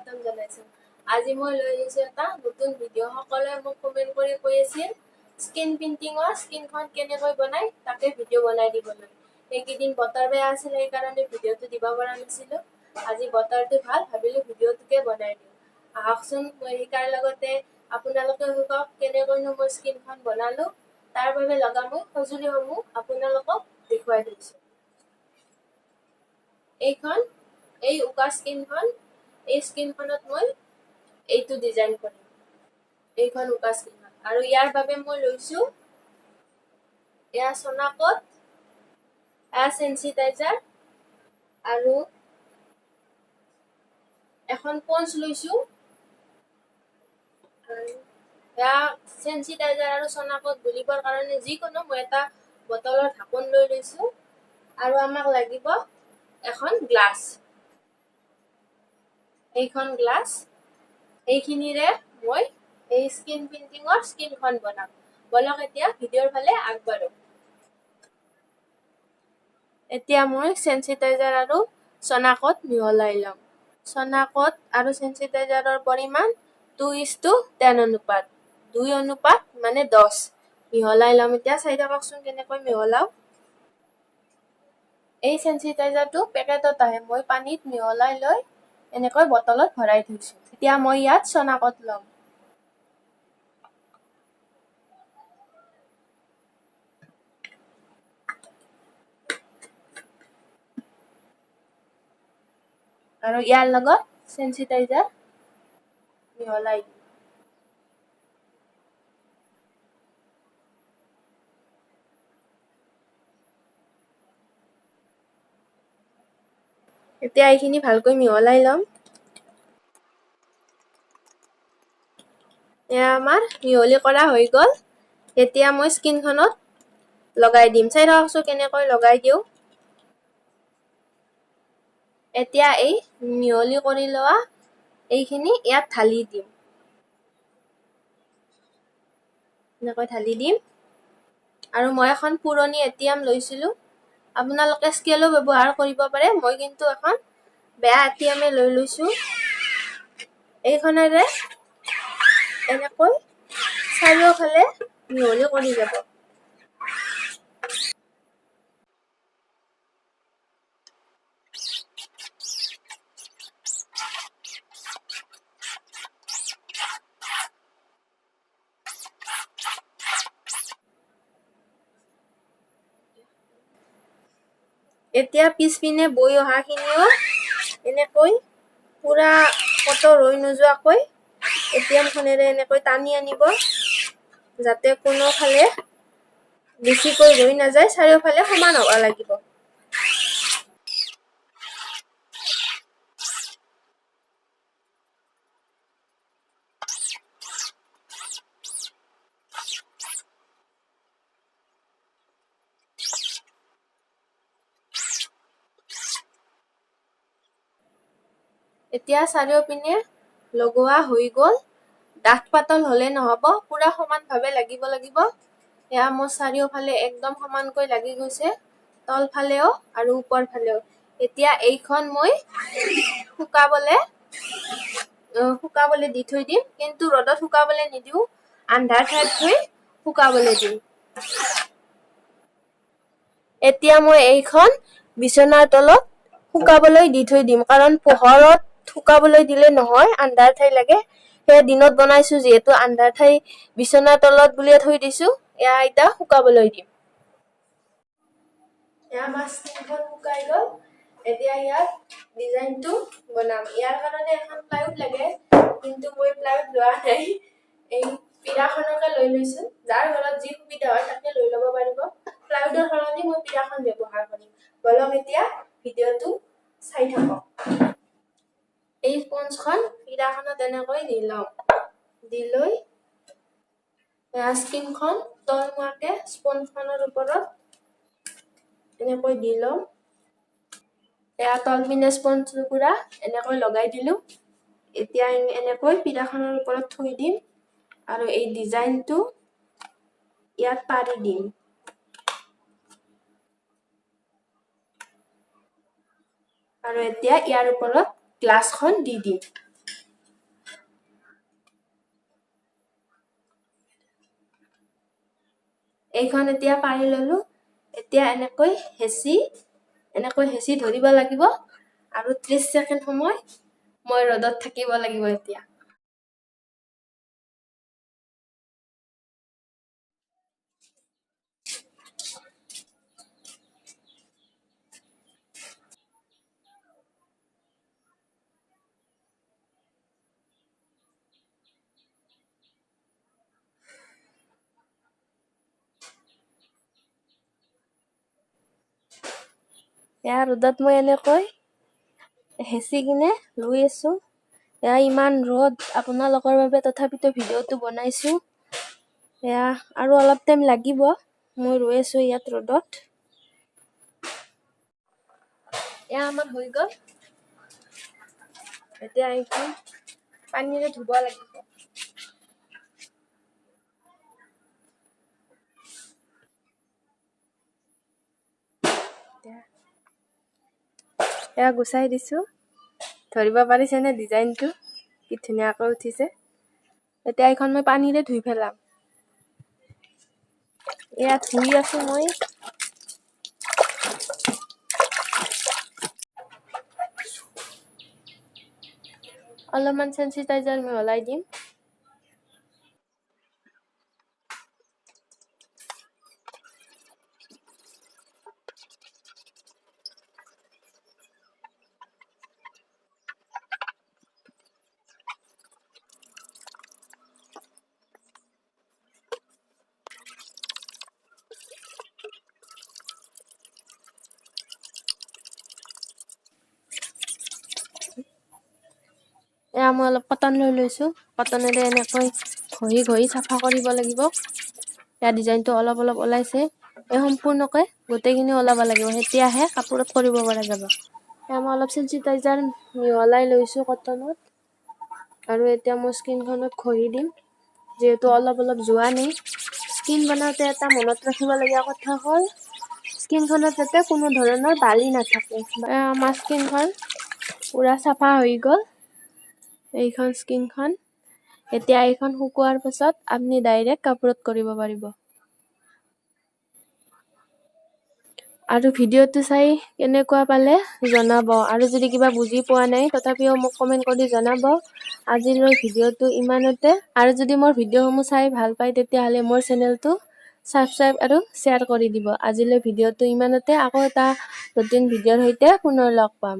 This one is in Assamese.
স্বাগতম জনাইছোঁ। আজি মই লৈ আহিছোঁ এটা নতুন ভিডিঅ'। সকলোৱে মোক কমেণ্ট কৰি কৈ আছিল স্কিন পেইণ্টিঙৰ স্কিনখন কেনেকৈ বনায় তাকে ভিডিঅ' বনাই দিবলৈ। এইকেইদিন বতৰ বেয়া আছিল, সেইকাৰণে ভিডিঅ'টো দিব পৰা নাছিলোঁ। আজি বতৰটো ভাল, ভাবিলোঁ ভিডিঅ'টোকে বনাই দিওঁ। আহকচোন, মই শিকাৰ লগতে আপোনালোকেও শিকক কেনেকৈনো মই স্কিনখন বনালোঁ। তাৰ বাবে লগা মই সঁজুলিসমূহ আপোনালোকক দেখুৱাই দিছোঁ। এইখন এই উকা স্কিনখন, এই স্কিনখনত মই এইটো ডিজাইন কৰিম, এইখন উকা স্কিনখন। আৰু ইয়াৰ বাবে মই লৈছোঁ এয়া চনাকত, এয়া চেনচিটাইজাৰ আৰু এখন পঞ্চ লৈছোঁ। আৰু এয়া চেনচিটাইজাৰ আৰু চনাকত গুলিবৰ কাৰণে যিকোনো মই এটা বটলৰ ঢাকোন লৈ লৈছোঁ। আৰু আমাক লাগিব এখন গ্লাছ, এইখন গ্লাছ। এইখিনিৰে মই এই স্কিন পেইণ্টিঙৰ স্কিনখন বনাম। বলক এতিয়া ভিডিঅ'ৰ ফালে আগবাঢ়ো। এতিয়া মই চেনচিটাইজাৰ আৰু চনাকত মিহলাই ল'ম। চনাকত আৰু চেনচিটাইজাৰৰ পৰিমাণ 2:10 অনুপাত, 2 অনুপাত মানে 10 মিহলাই ল'ম। এতিয়া চাই থাককচোন কেনেকৈ মিহলাওঁ। এই চেনচিটাইজাৰটো পেকেটত আহে, মই পানীত মিহলাই লৈ এনেকৈ বটলত ভৰাই থৈছোঁ। এতিয়া মই ইয়াত চনাকত ল'ম। আৰু ইয়াৰ লগত চেনচিটাইজাৰ মিহলাই দিম। এতিয়া এইখিনি ভালকৈ মিহলাই ল'ম। এয়া আমাৰ মিহলি কৰা হৈ গ'ল। এতিয়া মই স্কিনখনত লগাই দিম। চাই থাককচোন কেনেকৈ লগাই দিওঁ। এতিয়া এই মিহলি কৰি লোৱা এইখিনি ইয়াত ঢালি দিম, এনেকৈ ঢালি দিম। আৰু মই এখন পুৰণি এটিএম লৈছিলোঁ, আপোনালোকে স্কেলো ব্যৱহাৰ কৰিব পাৰে। মই কিন্তু এখন বেয়া এটিএমে লৈ লৈছোঁ। এইখনেৰে এনেকৈ চাৰিওফালে মিহলি কৰি যাব। এতিয়া পিছপিনে বৈ অহাখিনিও এনেকৈ পুৰা কতো ৰৈ নোযোৱাকৈ এটিএমখনেৰে এনেকৈ টানি আনিব, যাতে কোনোফালে বেছিকৈ ৰৈ নাযায়, চাৰিওফালে সমান হ'ব লাগিব। এতিয়া চাৰিওপিনে লগোৱা হৈ গ'ল। ডাঠ পাতল হ'লে নহ'ব, পুৰা সমানভাৱে লাগিব লাগিব। এয়া মোৰ চাৰিওফালে একদম সমানকৈ লাগি গৈছে, তলফালেও আৰু ওপৰ ফালেও। এতিয়া এইখন মই শুকাবলে দি থৈ দিম, কিন্তু ৰ'দত শুকাবলে নিদিওঁ, আন্ধাৰ ঠাইত থৈ শুকাবলে দিম। এতিয়া মই এইখন বিচনাৰ তলত শুকাবলৈ দি থৈ দিম, কাৰণ পোহৰত শুকাবলৈ দিলে নহয়, আন্ধাৰ ঠাই লাগে। সেয়া দিনত বনাইছো যিহেতু আন্ধাৰ ঠাই বিচনাৰ তলত বুলিয়ে থৈ দিছো। এয়া এতিয়া শুকাবলৈ দিম। এয়া মাছখন শুকাই গ'ল। এতিয়া ইয়াত ডিজাইনটো বনাম। ইয়াৰ কাৰণে এখন প্লাইউড লাগে, কিন্তু মই প্লাইউড লোৱা নাই, এই পীৰাখনকে লৈ লৈছো। যাৰ ঘৰত যি সুবিধা হয় তাকে লৈ ল'ব পাৰিব। প্লাইউডৰ সলনি মই পীৰাখন ব্যৱহাৰ কৰিম। বলক এতিয়া ভিডিঅ'টো চাই থাকক। এই স্পঞ্জখন পীৰাখনত এনেকৈ দি ল'ম, দি লৈ স্কিনখন তলমুৱাকে স্পঞ্জখনৰ ওপৰত এনেকৈ দি ল'ম। এয়া তলপিনে স্পঞ্জ টুকুৰা এনেকৈ লগাই দিলোঁ। এতিয়া এনেকৈ পীৰাখনৰ ওপৰত থৈ দিম আৰু এই ডিজাইনটো ইয়াত পাৰি দিম। আৰু এতিয়া ইয়াৰ ওপৰত গ্লাছখন দি দিম। এইখন এতিয়া পাৰি ল'লোঁ। এতিয়া এনেকৈ হেঁচি ধৰিব লাগিব আৰু 30 ছেকেণ্ড সময় মই ৰ'দত থাকিব লাগিব এতিয়া। এয়া ৰ'দত মই এনেকৈ হেঁচি কিনে লৈ আছোঁ। এয়া ইমান ৰ'দ, আপোনালোকৰ বাবে তথাপিতো ভিডিঅ'টো বনাইছোঁ। এয়া আৰু অলপ টাইম লাগিব, মই ৰৈ আছোঁ ইয়াত ৰ'দত। এয়া আমাৰ হৈ গ'ল। এতিয়া এইখন পানীৰে ধুব লাগিব। এয়া গুচাই দিছোঁ। ধৰিব পাৰিছেনে ডিজাইনটো কি ধুনীয়াকৈ উঠিছে? এতিয়া এইখন মই পানীৰে ধুই পেলাম। এয়া ধুই আছোঁ মই। অলপমান চেনচিটাইজাৰ মিহলাই দিম। এয়া মই অলপ কটন লৈ লৈছোঁ। কটনেৰে এনেকৈ ঘঁহি ঘঁহি চাফা কৰিব লাগিব। এয়া ডিজাইনটো অলপ অলপ ওলাইছে। এই সম্পূৰ্ণকৈ গোটেইখিনি ওলাব লাগিব, তেতিয়াহে কাপোৰত কৰিব পৰা যাব। এয়া মই অলপ চেনচিটাইজাৰ মিহলাই লৈছোঁ কটনত আৰু এতিয়া মই স্কিনখনত ঘঁহি দিম, যিহেতু অলপ অলপ যোৱা নাই। স্কিন বনাওঁতে এটা মনত ৰাখিবলগীয়া কথা হ'ল, স্কিনখনত যাতে কোনো ধৰণৰ বালি নাথাকে। আমাৰ স্কিনখন পূৰা চাফা হৈ গ'ল। এইখন স্কিনখন এতিয়া এইখন শুকোৱাৰ পাছত আপুনি ডাইৰেক্ট কাপোৰত কৰিব পাৰিব। আৰু ভিডিঅ'টো চাই কেনেকুৱা পালে জনাব, আৰু যদি কিবা বুজি পোৱা নাই তথাপিও মোক কমেণ্ট কৰি জনাব। আজিলৈ ভিডিঅ'টো ইমানতে। আৰু যদি মোৰ ভিডিঅ'সমূহ চাই ভাল পায়, তেতিয়াহ'লে মোৰ চেনেলটো ছাবস্ক্ৰাইব আৰু শ্বেয়াৰ কৰি দিব। আজিলৈ ভিডিঅ'টো ইমানতে। আকৌ এটা নতুন ভিডিঅ'ৰ সৈতে পুনৰ লগ পাম।